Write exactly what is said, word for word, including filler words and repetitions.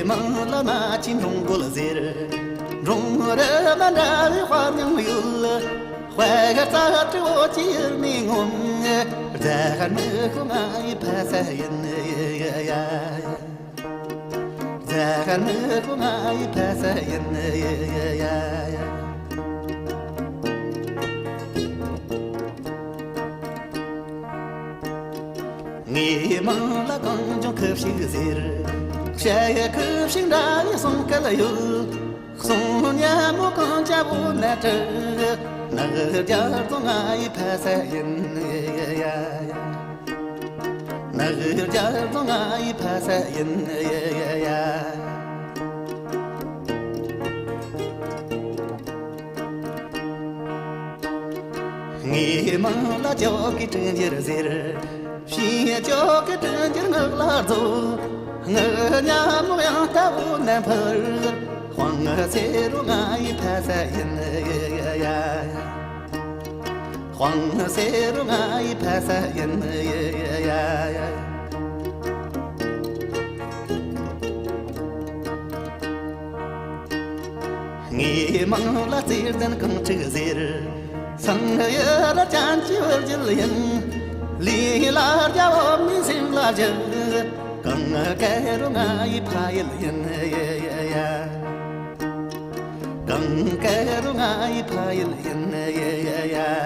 མིང་ལ་མ་ཆེན་འབྲོང་རྒོད་ཟེར། འབྲོང་རི་མ་འདྲ་བའི་དཔའ་མྱིང་ཡོད། དཔའ་རྩལ་དྲི་བོ་ཅིར་ནས་ངོམ། རྫ་ཧར་མི་ཁོ་ང་ཡི་ཕ་ས་ཡིན་ཡ། རྫ་ཧར་མི་ཁོ་ང་ཡི་ཕ་ས་ཡིན་ཡ། ངའི་མིང་ལ་གངས་ལྗོངས་ཁུ་བྱུག་ཟེར། བྱ་ཡི་ཁུ་བྱུག་འདྲ་བའི་གསུང་སྐད་ཡོད། གསུང་སྙན་མོ་གངས་ཅན་བོ་ན་དྲི། ནགས་རྒྱ་རྫོང་ང་ཡི་ཕ་ས་ཡིན་ཡ། ནགས་རྒྱ་རྫོང་ང་ཡི་ཕ་ས་ཡིན་ཡ། ངའི་མིང་ལ་ཇོ་གི་སྤྲིན་འགྱུར་ཟེར། ཕྱིན་ཇོ་གི་སྤྲིན་འགྱུར་ངག་ལ་རྫོགས། ངག་སྙན་མོ་དབྱངས་ལྟ་བུ་ནས་འཕུར། དཔང་སེ་རུ་ང་ཡི་ཕ་ས་ཡིན་ཡ། དཔང་སེ་རུ་ང་ཡི་ཕ་ས་ཡིན་ཡ། ངའི་མིང་ལ་བརྩེ་ལྡན་གངས་ཕྲུག་ཟེར། སང་ཡ་ར་ཅན་གྱི་བུ་རྒྱུད་ཡིན། ལི་ལ་རྒྱ་བོ་མི་སེམས་ལ་རྒྱུ། གངས་དཀར་རུ་ང་ཡི་ཕ་ཡུལ་ཡིན་ཡ། གངས་དཀར་རུ་ང་ཡི་ཕ་ཡུལ་ཡིན་ཡ།